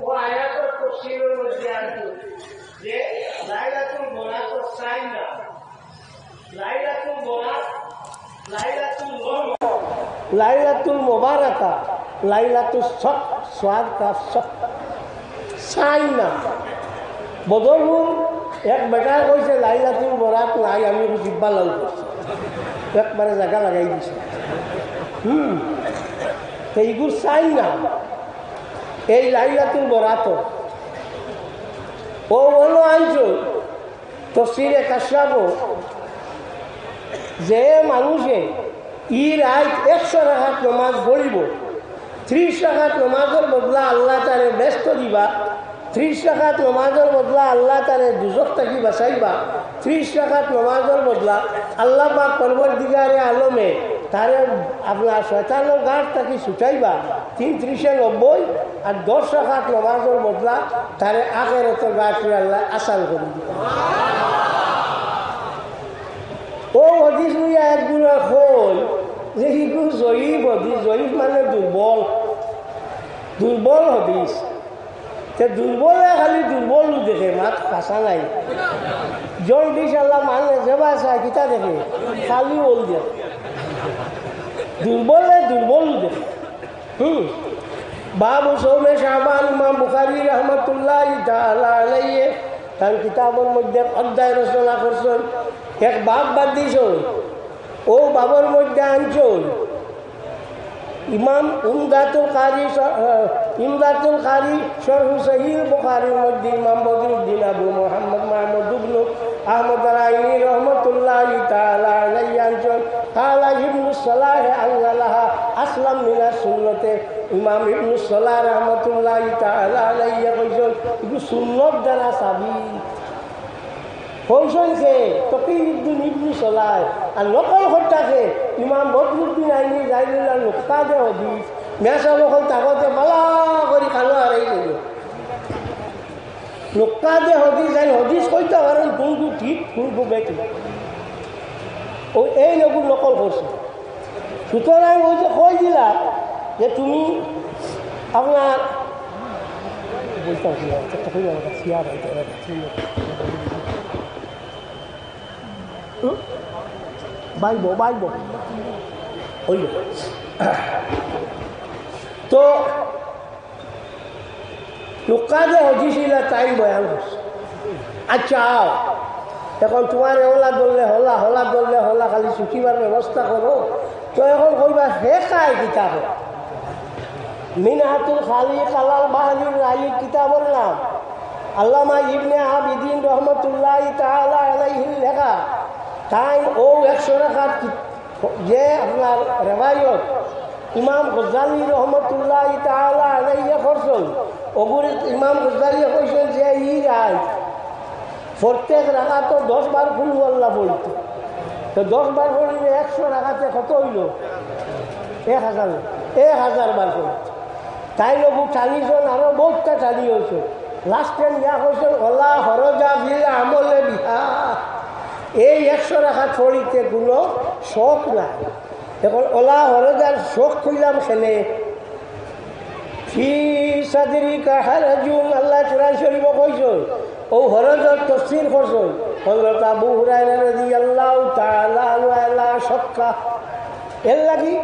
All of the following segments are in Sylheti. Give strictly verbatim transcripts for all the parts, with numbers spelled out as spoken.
ও আয়াতর তফসিরর মধ্যে আছে যে লাইলাতুল বরাত চাইর নাম। লাইলাতুল বরাত, লাইলাতুল রহমত, লাইলাতুল মুবারাকা, লাইলাতুল সক, সোয়াদ কাফ সক। চাইর নাম। বদরপুর এক বেটায় কইছে, "লাইলাতুল বরাত নাই, আমি একটু জিব্বা লাল করছি।" একবারে জাগা লাগাই দিছে। হুম। তো ইগুর চাইর নাম। এই লাইলাতুল বরাত। ও অনো আনছো, তফসিরে কাশশাফো যে মানুষে ই রাইত একশো রাকাত নমাজ পড়িবো, ত্রিশ রাকাত নমাজর বদলা আল্লায় তারে বেহেস্ত দিবা, ত্রিশ রাকাত নমাজর বদলা আল্লায় তারে দুজখ থাকি বাঁচাইবা, ত্রিশ রাকাত নমাজর বদলা আল্লাহ পাক পরওয়ারদিগারে আলমে তারে আপনার শয়তানর গাঁট থাকি ছুটাইবা, তিন ত্রিশে নব্বই, আর দশ রাকাত নমাজর বদলা তারে আখেরাতর গাঁট আল্লায় আসান করি দিবা। ও হাদিস লইয়া একগুলা কইন যে ইগু জয়ীফ হাদিস, জয়ীফ মানে দুর্বল, দুর্বল হাদিস। তে দুর্বলে খালি দুর্বল দেখে, মাত হাছা নাই। জন্ডিস আলা মানে যেবা চায় কিতা দেখে, খালি ওল দেখে। দুর্বলে দুর্বল দেখে। হুম। বাবু সৌমে শাবান, ইমাম বুখারী রহমতুল্লাহি তাআলা আলাইহি তান কিতাবর মধ্যে অধ্যায় রচনা করছইন, এক বাব বাদ দিছইন। ও বাবর মধ্যে আনছইন ইমাম উমদাতুল কারি শ-, আহ, উমদাতুল কারি শরহু সহিহ বুখারীর মধ্যে ইমাম বদরুদ্দিন আবু মুহাম্মদ মাহমুদ ইবনু আহমদ রাইনি রহমতুল্লাহি তাআলা আলাইহি আনছইন, কালা ইবনু সালাহ আনজালাহা আসলাম মিনাস সুন্নতে। ইমাম ইবনু সালাহ রহমতুল্লাহি তাআলা আলাইহি কইছইন, ইগু সুন্নত দ্বারা সাবিত। কইছইন কে? তকিউদ্দিন ইবনু সালাহ। আর নকল করতা কে? ইমাম বদরুদ্দিন আইনি জাইনুল্লাহ নুকতাদে হাদিস। মিয়া সাব অকল তাকতে বালা করি কানো হারাই গেল। নুকতাদে হাদিস, যাইন হাদিস কইতা পারইন কুনগু ঠিক, কুনগু বেঠিক। ও এই নগুর নকল করছে। সুতরাং ওই যে কই দিলা যে তুমি আপনার বইটা কি আছে? একটা কই আমার কাছে আর আছে, আর আছে। হুম? বাইবো, বাইবো। ওই যে। তো নুকাদে হাদিস ইলা তাইন বয়ান করছে। আচ্ছা, আও। এখন তুমার হলা ধরলে হলা, হলা ধরলে হলা, খালি ছুটিবার ব্যবস্থা করো। তো এখন কইবা, হে কায় কিতাব? মিনহাতুল খালিক আলাল বাহরির রাইক কিতাবর নাম। আল্লামা ইবনে আবিদিন রহমতুল্লাহি তাআলা আলাইহির লেখা। তাইন অউ একশো রাকাত কি-, যে আপনার রেওয়ায়ত ইমাম গজ্জালী রহমতুল্লাহি তাআলা আলাইহি করছইন, অগুরে ইমাম গজ্জালী কইছইন যে ই রাইত প্রত্যেক রাকাতো দশ বার কুল হু আল্লাহ পড়িতো। তো দশ বার পড়িলে একশো রাকাতে কত অইলো? এক হাজার, এক হাজার বার পড়িতো। তাইন অগু টানিছইন, আরো বউততা টানি অইছে। লাস্টে নিয়া কইছইন, "ওয়ালা হরজা ফিল আমলে বিহা।" এই একশো রাকাত পড়িতে কুনু শখ নাই। এখন ওলা হরজার শখ কইলাম কেনে? ফি সাদরিকা হারাজুন, আল্লায় কুরআন শরীফো কইছইন, অউ হরজর তফসির করছইন হযরত আবু হুরায়রা রাদিয়াল্লাহু তাআলা আনহু, লা শাক্কা। এরলাগি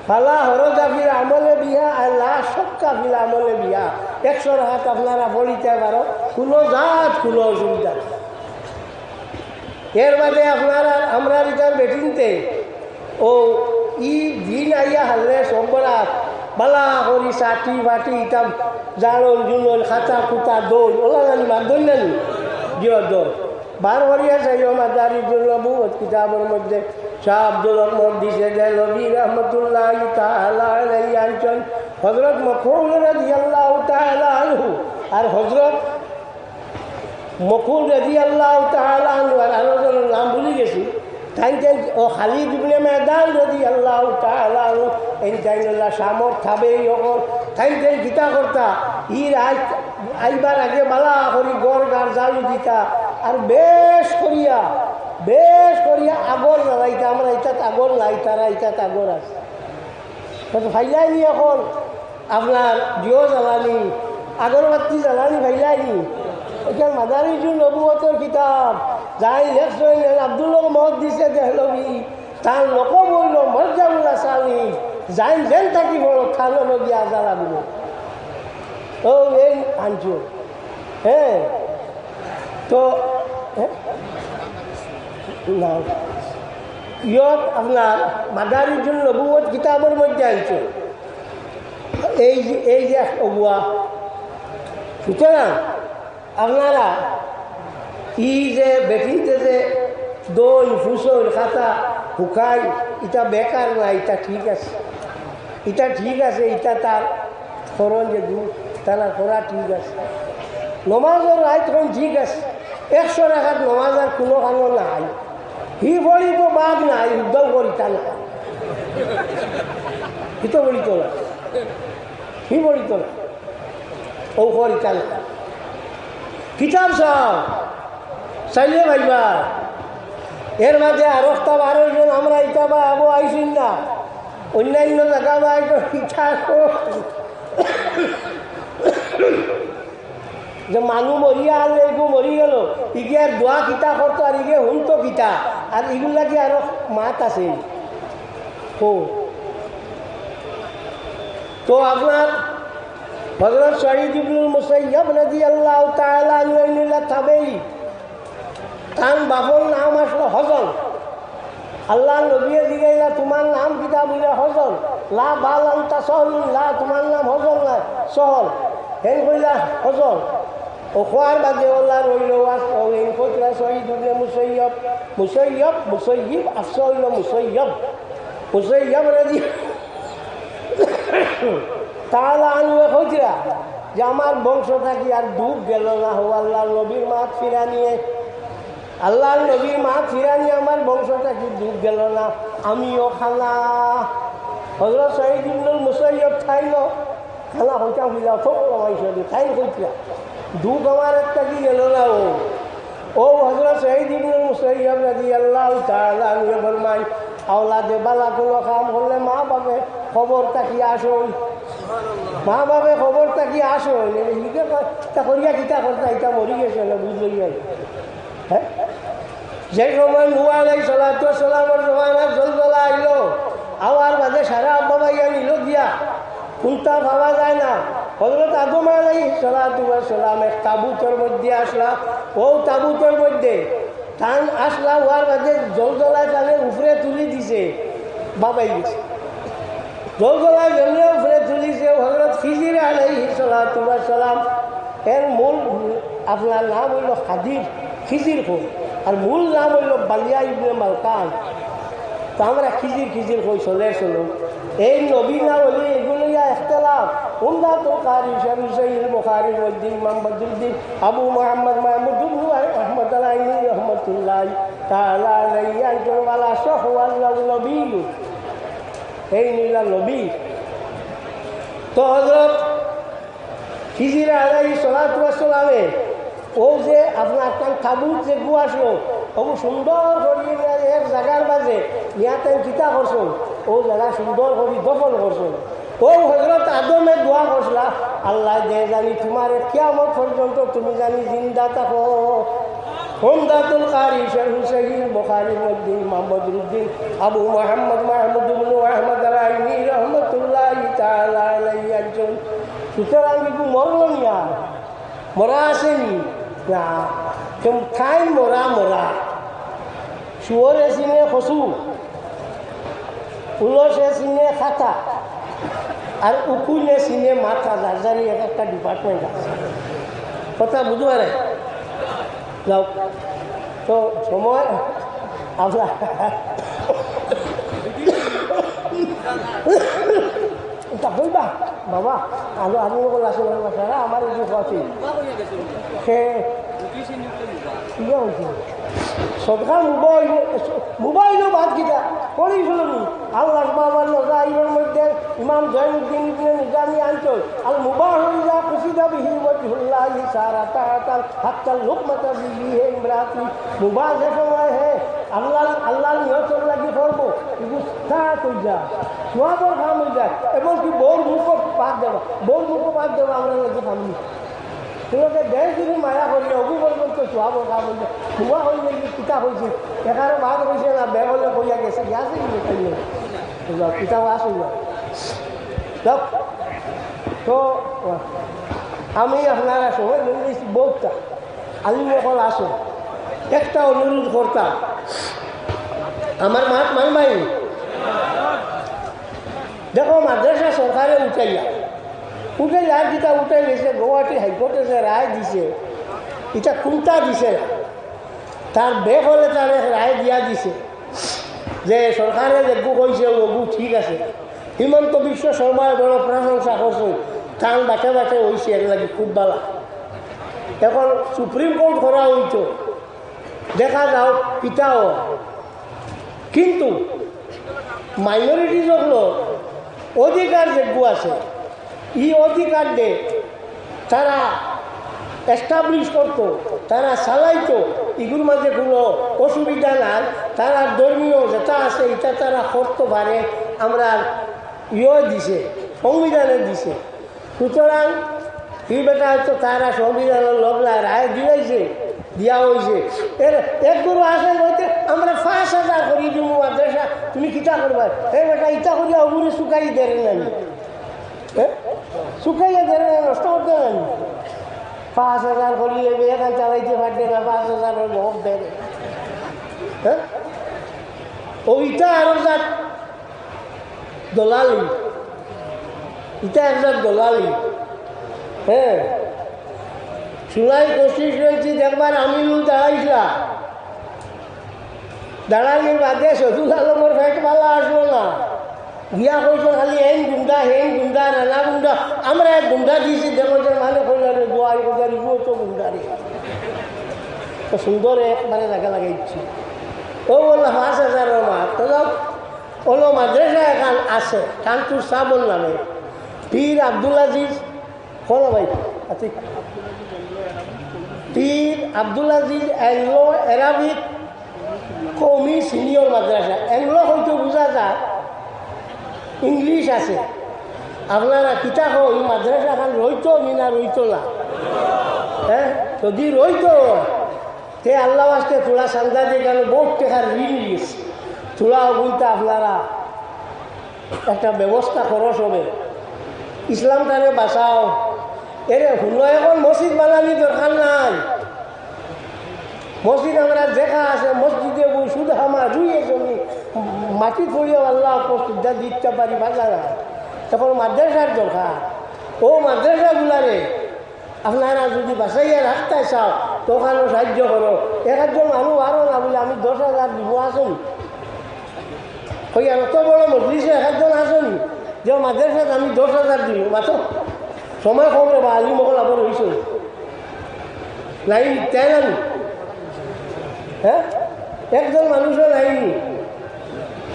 ফালা হরজা ফিল আমলে বিহা, আর লা শাক্কা ফিল আমলে বিহা। একশো রাকাত আপনারা পড়িতা পারো, কুনু জাত কুনু অসুবিধা নাই। এরবাদে আপনারা, আমরার ইতার বেটিন্তে, অউ ই দিন আইয়া হারলে সব বরাত, বালা করি চাটি বাটি ইতা জানইন জুনইন, খাতা খুতা দইন, ওলা জানি মাত দইন না নি? জিও দইন। বার করিয়া চাইও মাদারিজুন নুবুওয়াত কিতাবর মধ্যে শাহ আব্দুল হক মুহাদ্দিসে দেহলভী রহমতুল্লাহি তাআলা আলাইহি আনছইন, হযরত মকহুল রাদিয়াল্লাহু তাআলা আনহু আর হযরত মকহুল রাদিয়াল্লাহু তাআলা আনহু আর আরো জনর নাম ভুলি গেছি। তাইন তাইন, ও খালিদ ইবনে মাদান রাদিয়াল্লাহু তাআলা আনহু, এইন তাইন অইলা শামর তাবেঈ অকল। তাইন তাইন কিতা করতা, ই রাইত আইবার আগে বালা করি ঘর গার ঝাড়ু দিতা, আর বেশ করিয়া, বেশ করিয়া আগর জ্বালাইতা। আমরা ইতাত আগর নাই, তারা ইতাত আগর আছে। তো ফাইলাই নি অখন আপনার দিও জ্বালানি, আগরবাতি জ্বালানি পাইলায়নি। অখান মাদারিজুন নবুয়তর কিতাব, যাইন লেখছইন, আব্দুল হক মহদ্দিসে দেহলভি, তান লকব অইলো মরজাউল আসানি, যাইন যেন থাকি বড় খানো নবী আজারা দিল। ও এই আনছো, হ্যাঁ, তো, হ্যাঁ? না। ইয়ত আপনার মাদারিজুন নবুয়ত কিতাবর মধ্যে আনছে। এই যে, এই যে এক অগুয়া। সুতরাং আপনারা ই যে বেটিন্তে যে দই, ফুসল, খাতা, হুকাই, ইটা বেকার না, ইটা ঠিক আছে। ইটা ঠিক আছে, ইটা তার করণ যে দু, তারা করা ঠিক আছে। নমাজর রাইত অখন ঠিক আছে, একশো রাকাত নমাজ আর কুনো কানো নাই। হি পড়ি তো বাদ নাই, উদ্ধার করিতা না। হি তো পড়ি তো না, হি পড়ি তো না। ও করিতা না। কিতাব চাও, চাইলে পাইবা। এর মাঝে আরো একটা বারো জন আমরা ইটা বা আবো আইসিন না। অন্যান্য জায়গা বা একজন ইটা আছে। যে মানু মরিয়া আনলে এগু মরি গেল, ইগে আর দোয়া কিতা করতো আর ইগে হুনতো কিতা, আর ইগুর লাগি আরো মাত আছে। কো। তো আপনার হযরত সঈদ ইবনুল মুসাইয়্যিব রাদিয়াল্লাহু তাআলা আনহু ইলা তাবেঈ। তান বাপর নাম আসলো হজল। আল্লাহর নবীয়ে জিগাইলা, "তোমার নাম কিতা?" বুলে, "হজল।" "লা বাল আনতা সহলুন, লা, তোমার নাম হজল না, সহল।" হেন কইলা, "হজল।" ও খোয়ার বাদে ওলা রইল, ওয়াস, ও হেন কইতরা সঈদ ইবনে Musayyib, Musayyib, Musayyib, Afsa oil Musayyib. Musayyib রাজি তাআলা আনহু কইতরা যে, "আমার বংশ থাকি আর দুখ গেল না, হো আল্লাহর নবীর মাত ফিরানিয়ে।" আল্লাহর নবীর মাত ফিরানি আমার বংশ থাকি দুখ গেল না, আমিও খানা। হযরত সঈদ ইবনুল মুসাইয়্যিব তাইন খানা হইতাম হইলা, তো মাইশে তাইন কইতরা, দুখ আমার এক থাকি গেল না। ও, ও হযরত সঈদ ইবনুল মুসাইয়্যিব রাদিয়াল্লাহু তাআলা আনহু ফরমাই, আওলাদে বালা কোনো কাম করলে মা বাপে খবর থাকি আসইন, মা বাপে খবর থাকি আসইন। এই যে তা করিয়া কিতা করতা, ইটা মরি গেছে না, বুঝ লইয়া। হ্যাঁ? যে সময় নূহ আলাইহিস সালাতু ওয়াস সালামর জমানাত জলজলা আইলো, আওয়ার বাদে সারা আব্বা ভাইয়া নিল গিয়া, কুন্তা পাওয়া যায় না। হযরত আদম আলাইহিস সালাতু ওয়াস সালাম এক তাবুতর মধ্যে আসলা, ও তাবুতর মধ্যে তান আসলা হওয়ার বাদে জলজলায় তানে উপরে তুলি দিছে, বাবাই গেছে। জলজলায় যেমনে উপরে তুলিছে, হযরত খিজির আলাইহিস সালাতু ওয়াস সালাম, এর মূল আপনার নাম অইল খাদির, খিজির কই, আর মূল নাম অইল বালিয়া ইবনে মালকান। তো আমরা খিজির খিজির কই, চলে চলো। এই নবী না অলি এগুলো ইয়া ইখতিলাফ। উমদাতুল কারি শরীফ সহিহ বুখারীর মধ্যে ইমাম বদরুদ্দিন আবু মুহাম্মদ মাহমুদ ইবনে আহমদ আল আইনি রহমতুল্লাহ তাআলা আলাইহি একজন ওয়ালা সহ আল্লাহ নবী। এই নিলা নবী। তো হযরত খিজির আলাইহিস সালাতু ওয়াস সালামে ও যে আপনার তান তাবুত যে গু আসলো, ওগু সুন্দর করি এক জাগার মাঝে নিয়া তাইন কিতা করছইন, ও জাগা সুন্দর করি দফন করছইন। ও হযরত আদমে দোয়া করছলা, "আল্লাহ দে জানি তোমার কিয়ামত পর্যন্ত তুমি জানি জিন্দা থাকো।" উমদাতুল কারি শরীফ সহিহ বুখারীর মধ্যে ইমাম বদরুদ্দিন আবু মুহাম্মদ মাহমুদ ইবনে আহমদ আল আইনি রহমতুল্লাহি তাআলা আলাইহি একজন। সুতরাং কিন্তু মরল নিয়া, মরা আসেনি না, কেউ খাই মরা মরা। শুয়োরে চিনে কচু, পুলসে চিনে খাতা, আর উকুনে চিনে মাথা, যার যারই এক একটা ডিপার্টমেন্ট আছে। কথা বুঝবারে? যাও। তো সময় আমরা এটা কইবা, বাবা, আলো আমি বলে আসলে সারা আমার এই যে আছে। সে ইয়ে হইছে। সদকা মুবা অইল, মুবা অইল বাদ কিতা? পড়ি শুনুন। আল্লাহ বাবার নজাইবের মধ্যে ইমাম জয়নুদ্দিন ইবনে নিজামী আনছইন, "আল মুবাহু ইযা কুসিদা বিহি ওয়াজহুল্লাহি সারা তাহাতাল হাত্তাল লুকমাতা বিহি হে ইমরাতি।" মুবাহ যে সময় হে আল্লাহ, আল্লাহর নিয়তর লাগি করবো, সাত অই যায়, সওয়াবর কাম অই যায়, এবং কি বউর মুখো পাক দেওয়া, বউর মুখো পাক দেওয়া আমরার লাগি কাম নি। তোমাকে দেশ যদি মায়া করি, অগু পর্যন্ত সওয়াবর কাম অই যায়। বুয়া অইলে কি কিতা অইছে, এখানে বাদ অইছে না, বেগলে কইয়া গেছে, গেছে কি লেখাই নেই। কিতা বাস অই যায়। যাক, তো আমি আপনারা সময় লই নিছি বহুতটা। আলিম অকল আছো, একটা অনুরোধ করতাম, আমার মাত মানবাই। দেখো, মাদ্রাসা সরকারে উঠাইয়া, উঠাইয়া আর কিতা উঠাই গেছে, গুয়াহাটি হাইকোর্টে যে রায় দিছে, ইটা কুনটা দিছে না, তার বেগলে তার এক রায় দিয়া দিছে যে সরকারে যেগু কইছে, অগু ঠিক আছে। হিমন্ত বিশ্ব শর্মায় বড় প্রশংসা করছইন, তান বাটে বাটে অইছে, এর লাগি খুব ভালা। এখন সুপ্রিম কোর্ট করা অইতো, দেখা যাও কিতা অয়। কিন্তু মাইনরিটিজ অকলর অধিকার যেগু আছে, ই অধিকার দে তারা এস্টাবলিশ করতো, তারা চালাইতো, ইগুর মাঝে কুনু অসুবিধা নাই। তারা ধর্মীয় যেটা আছে, ইটা তারা করতো পারে, আমরার ইয়ে দিছে, সংবিধানে দিছে। সুতরাং ই বেটা হয়তো তারা সংবিধানর লবলা রায় দিলাইছে, দিয়া অইছে। এর এক গুরু আছে বলতে, "আমরা পাঁচ হাজার করি দিমু মাদ্রাসা, তুমি কিতা করবা?" এ বেটা, ইতা করিয়া অগুরে শুকাই দেরে নানি। হ্যাঁ? শুকাইয়া দেরে না, নষ্ট করতে নানি। পাঁচ হাজার করি এবে এখান চালাইতে পারবে না, পাঁচ হাজার অইব, হক দেরে। হ্যাঁ? ও ইতা আরো জাত দলালি, ইটা একটা দলালি। হ্যাঁ, সোনাই কনস্টিটুয়েন্সি দেখবার আমিনুল দাঁড়াইছিলা, দাঁড়ানির বাদে শহীদুল আলমর পেট ভালা আসলো না, গিয়া কইছে খালি হেন গুন্ডা, হেন গুন্ডা, নানা গুন্ডা। আমরা এক গুন্ডা দিছি, দেখো যে মানে কইলা রে, দোয়াই কোথায় রিপু তো গুন্ডা রে। তো সুন্দর একবারে জায়গা লাগাইছি। ও বললো, "পাঁচ হাজার মা, তো যাও।" অনো মাদ্রাসা এখান আছে, কান্তুর সাবর নামে। পীর আব্দুল আজিজ, কও ভাই, আচ্ছা। পীর আব্দুল আজিজ অ্যাংলো অ্যারাবিক কওমি সিনিয়র মাদ্রাসা। অ্যাংলো হয়তো বুঝা যায়, ইংলিশ আছে। আপনারা কিতা কও, ই মাদ্রাসা খান রইতো নি না রইতো না? হ্যাঁ, যদি রইতো, তে আল্লাহ আজকে থুড়া চান্দা দিয়ে গেল, বহুত টেকার ঋণ নিয়েছে। থুড়া অগুনতা আপনারা একটা ব্যবস্থা করো সবে। ইসলামটারে বাঁচাও। এরে হুনো, এখন মসজিদ বানানি দরকার নাই। মসজিদ আমরা দেখা আছে, মসজিদে বই শুধু আমার রুইয়ে জমি, মাটি পড়িয়ে আল্লাহ উপস্থিত দিতে পারি, বাজার। এখন মাদ্রাসার দরকার। ও মাদ্রাসাগুলারে আপনারা যদি বাঁচাইয়া রাখতে চাও, তখনও সাহায্য করো। এক একজন মানুষ আরো না বলে, "আমি দশ হাজার দিব, আসুন।" ওই আর অত বড় মজলিসে এক একজন আসুন, যে মাদ্রাসাত আমি দশ হাজার দিব, মাত্র সময় কম রে বা, আলিম অকল আবার হইছে। নাই, তাই না? হ্যাঁ, একজন মানুষও নাই।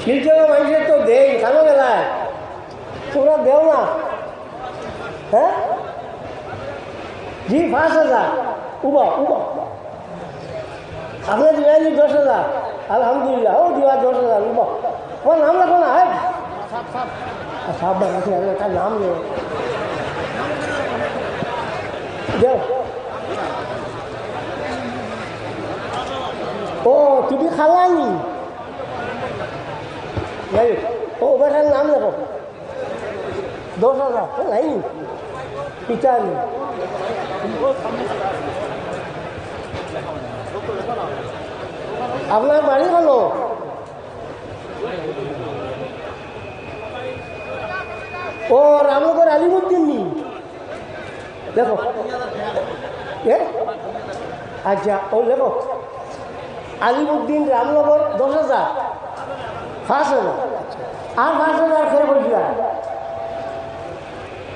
শিলচরের মানুষের তো দেই, খানো বেলায় তোমরা দেও না। হ্যাঁ? জি, পাঁচ হাজার। উবা, উবা। আপনি দিলেন নি দশ হাজার। আলহামদুলিল্লাহ। ও দিবা দশ হাজার, উবা। আমার নাম লেখো না, হ্যাঁ? আর সাহেব ভাই, আপনি একটা নাম নেই। দেও। ও, তুমি খালানি? নাই। ও, বেটার নাম লেখো। দশ হাজার, ও নাই। পিতা নেই। আপনার বাড়ি ভালো? ও, রামনগর আলিমুদ্দিন নি? দেখো। এ? আচ্ছা, ও দেখো। আলিমুদ্দিন রামনগর দশ হাজার। পাঁচ হাজার। আর পাঁচ হাজার কে কইছিলা?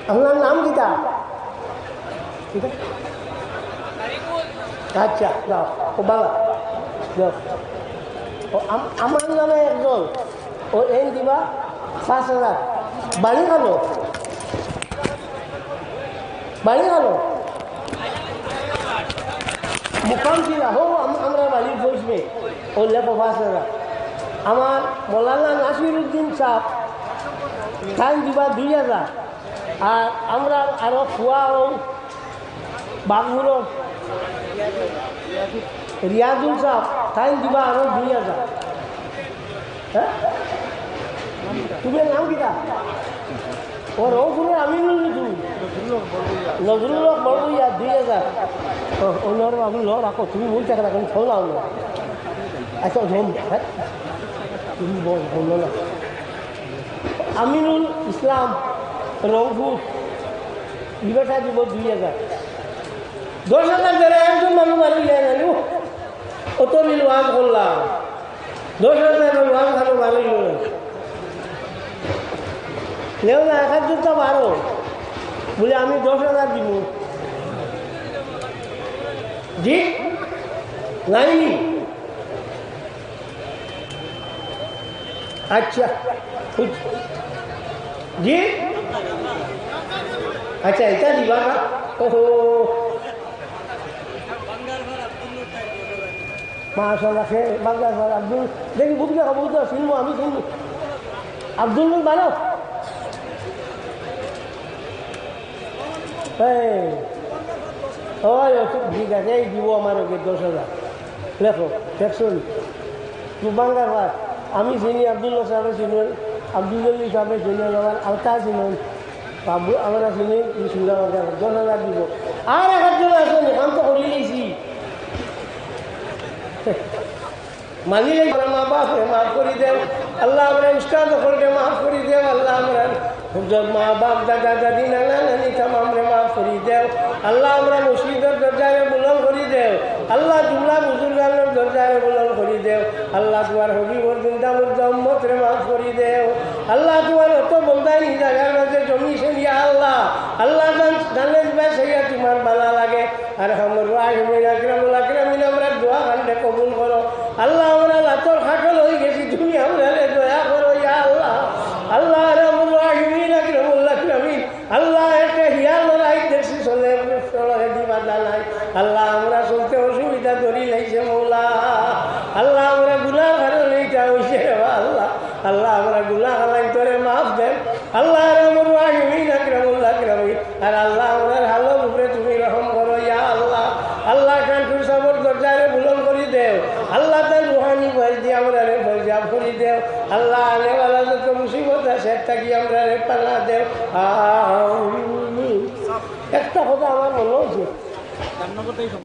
আপনার নাম কিতা? কিতা? আচ্ছা, যাও। ও বাবা। যাও। ও আম-, আমার নামে একজন। ও এন দিবা পাঁচ হাজার। বাড়ি ভালো? বাড়ি ভালো? মুকাম ছিল, হো, আম-, আমরা বাড়ির বসবে। ও লেখো পাঁচ হাজার। আমার মৌলানা নাসিরউদ্দিন সাব, তাইন দিবা দুই হাজার। আর আমরা আরো ফুয়া ও বাগমুরর রিয়াজুল সাব, তাইন দিবা আরো দুই হাজার। হ্যাঁ? তুমি নাম কিতা? ও রংপুরের আমিনুল নি তুমি? নজরুল হক বড় ইয়া দুই হাজার। ও, ও লড় বাবু লড় রাখো, তুমি বলতে থাকো, এখন ফোন লাও না। আচ্ছা, ও ধরুন, হ্যাঁ? তুমি বল, বললো না। আমিনুল ইসলাম রংপুর, বিবেটা দিব দুই হাজার। দশ হাজার ধরে একজন মানুষ মারি যায় না, ও। অত মিল ওয়াজ করলাম, দশ হাজার ওয়াজ খানো বারো ইলো না। নেও না, এক হাজার তো বারো। বলে, "আমি দশ হাজার দিব।" জি? লাইনি? আচ্ছা, বুঝ-, জি? আচ্ছা, এটা দিবা না? ওহো। মাশাআল্লাহ, সে বাংলার পর আব্দুল, দেখি বুঝলে, বুঝতে চিনবো, আমি চিনবো। আব্দুল নূর বারো। এই, ওই, ওই, ঠিক আছে, এই দিব আমার ওকে দশ হাজার। লেখো, দেখছো নি? তো বাংলার পর আমি চিনি, আব্দুল্লাহ সাহেব চিনেন, আব্দুল জলিল সাহেব চিনেন, আমার আলতা চিনেন। বাবু, আমরা শুনি, এই সুন্দর কথা, দশ হাজার দিব। আর এক হাজার আছে, আমি তো করি নিয়েছি। মানি নাই, আমরা মা বাপরে মাফ করি দেও। আল্লাহ, আমরা উস্তাদ হকলরে মাফ করি দেও। আল্লাহ, আমরা হুজুর, মা বাপ, দাদা দাদি, নানা নানি, তামামরে মাফ করি দেও। আল্লাহ, আমরা মুর্শিদর দরজারে বুলন্দ করি দেও। আল্লাহ, জুমলা বুজুর্গানর দরজারে বুলন্দ করি দেও। আল্লাহ, তোমার হবিবর জিন্দা মুর্দা উম্মতরে মাফ করি দেও। আল্লাহ, তোমার অত বন্দাইন ই জাগার মাঝে জমিছেন, ইয়া আল্লাহ। আল্লাহ, জান-, জানে দিবা চাইয়া তোমার ভালা লাগে। আরহামুর রাহিমিন, আকরামুল আকরামিন, আমরার দোয়া খানরে কবুল করো। আল্লাহ, আমরা লাতর খাটল অই গেছি, তুমি আমরারে দয়া করো, ইয়া আল্লাহ। আল্লাহ, আরহামুর রাহিমিন, আকরামুল আকরামিন, আল্লাহ, একটা হিয়ার লড়াই দেখছি, চলে, চলে দি বাধা নাই। আল্লাহ, আমরা চলতে অসুবিধা ধরি লাইছে, মৌলা। আল্লাহ, আমরা গুনার কারণে এটা হইছে রে বা আল্লাহ। আল্লাহ, আমরা গুনা খালাইন, তোরে মাফ দেন। আল্লাহ, আরহামুর রাহিমিন, আকরামুল আকরামিন। আর আল্লাহ, আমরার হালর উপরে তুমি রহম করো, ইয়া আল্লাহ। আল্লাহ, কান্টুর সাবর দরজারে বুলন্দ করি দেও। আল্লাহ, তার রুহানি ফয়েজ দিয়া আমরারে ফয়েজাব করি দেও। আল্লাহ, আনেওয়ালা যত মুসিবত আছে, এর থাকি আমরারে পানা দেও। আমিন। একটা কথা আমার মনে হয়েছে,